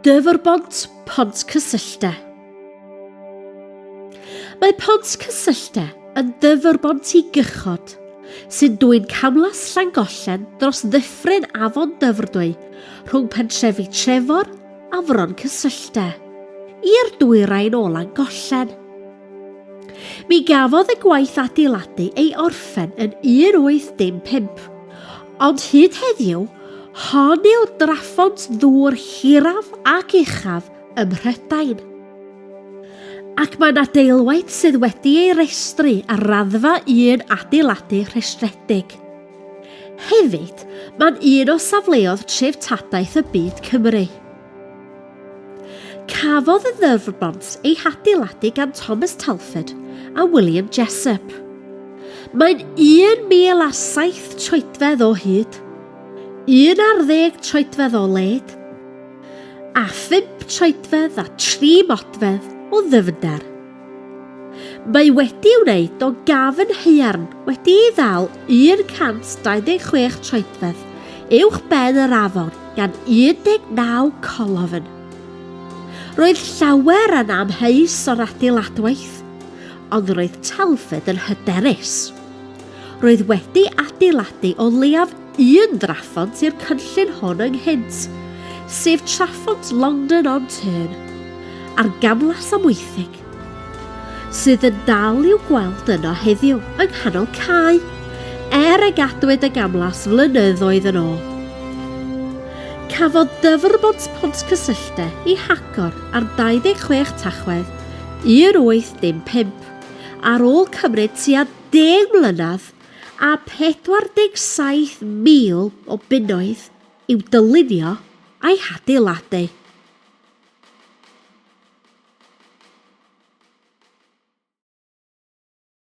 Dyfrbont Pontcysyllte. Mae Pontcysyllte yn ddyfrbont i gychod sy'n dwyn camlas Llangollen dros ddyffryn Afon Dyfrdwy rhwng pentrefi Trefor a Fron Cysylllte, i'r dwyrain o Langollen. Mi gafodd y gwaith adeiladu ei orffen yn 1815, ond hyd heddiw, hon yw'r draphont ddŵr hiraf ac uchaf ym Mhrydain. Ac mae'n adeilwaith sydd wedi ei restru ar raddfa un adeiladu rhestredig. Hefyd, mae'n un o safleoedd treftadaeth y byd Cymru. Cafodd y ddyfrbont ei hadeiladu gan Thomas Telford a William Jessop. Mae'n 1,007 troedfedd o hyd, 11 troedfedd o led, a 5 troedfedd a 3 modfedd o ddyfnder. Mae wedi wneud o gafn haearn wedi ei ddal 126 troedfedd uwch ben yr afon gan 19 colofn. Roedd llawer yn amheus o'r adeiladwaith, ond roedd Telford yn hyderus. Roedd wedi adeiladu o leiaf un draphont i'r cynllun hwn ynghynt, sef Traphont Longdon on Tern, ar Gamlas Amwythig, sydd yn dal i'w gweld yno heddiw yng nghanol cae, er y gadwyd y gamlas flynyddoedd yn ôl. Cafodd dyfrbont Pontcysyllte ei hagor ar 26 Tachwedd 1815, ar ôl cymryd tua 10 mlynedd a 47,000 o bunnoedd i'w dylunio a'i hadeiladu.